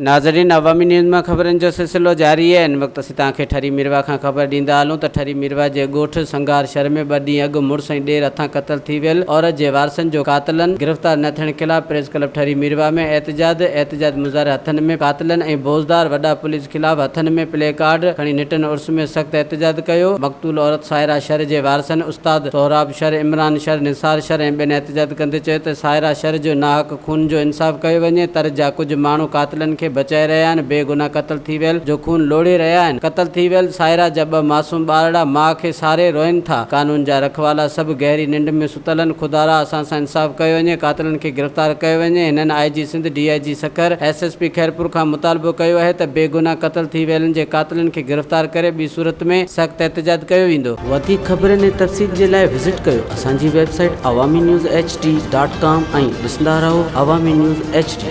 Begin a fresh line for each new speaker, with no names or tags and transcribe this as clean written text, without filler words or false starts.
ناظرين عوامي نيوز مان خبرن جو سلسلو جاري آهي هن وقت اسين توهان کي ٺري ميرواهه کان خبر ڏيندا هلون ته ٺري ميرواهه جي ڳوٺ سنگهار شھر ۾ ٻه ڏينهن اڳ مڙس ۽ ڏير هٿان قتل ٿي ويل عورت جي وارثن جو قاتلن گرفتار نه ٿيڻ خلاف پريس ڪلب ٺري ميرواهه ۾ احتجاج احتجاج مظاهري هٿن ۾ قاتلن ۽ بوزدار وڏا پوليس خلاف هٿن ۾ پلي ڪارڊ کڻي نٽن عرس ۾ سخت احتجاج ڪيو مقتول عورت سائره شھر جي وارثن استاد سهراب شر، عمران شر، نثار شر ۽ ٻين احتجاج ڪندي چيو ته سائره شر جو ناحق خون جو انصاف ڪيو وڃي، تر جا ڪجهه ماڻهو قاتلن کي بچائي رهيا آهن، بي گناهه قتل ٿي ويل جو خون لوڙهي رهيا آهن، قتل ٿي ويل سائره جا ٻه معصوم ٻارڙا ماء کي ساري روئن ٿا، قانون جا رکوالا سڀ گهري ننڊ ۾ ستل آهن، خدارا اسان سان انصاف ڪيو وڃي، قاتلن کي گرفتار ڪيو وڃي، هنن I G Sindh, D I G Sukkur, S S P Khairpur کان مطالبو ڪيو آهي ته بي گناهه قتل ٿي ويلن جي قاتلن کي گرفتار ڪري ٻي صورت ۾ سخت احتجاج ڪيو ويندو. وڌيڪ خبرن ۽ تفصيل جي لاء وزٽ ڪيو اسان جي website Awami news H D dot com ۽ ڏسندا رهو عوامي نيوز ايڇ ڊي.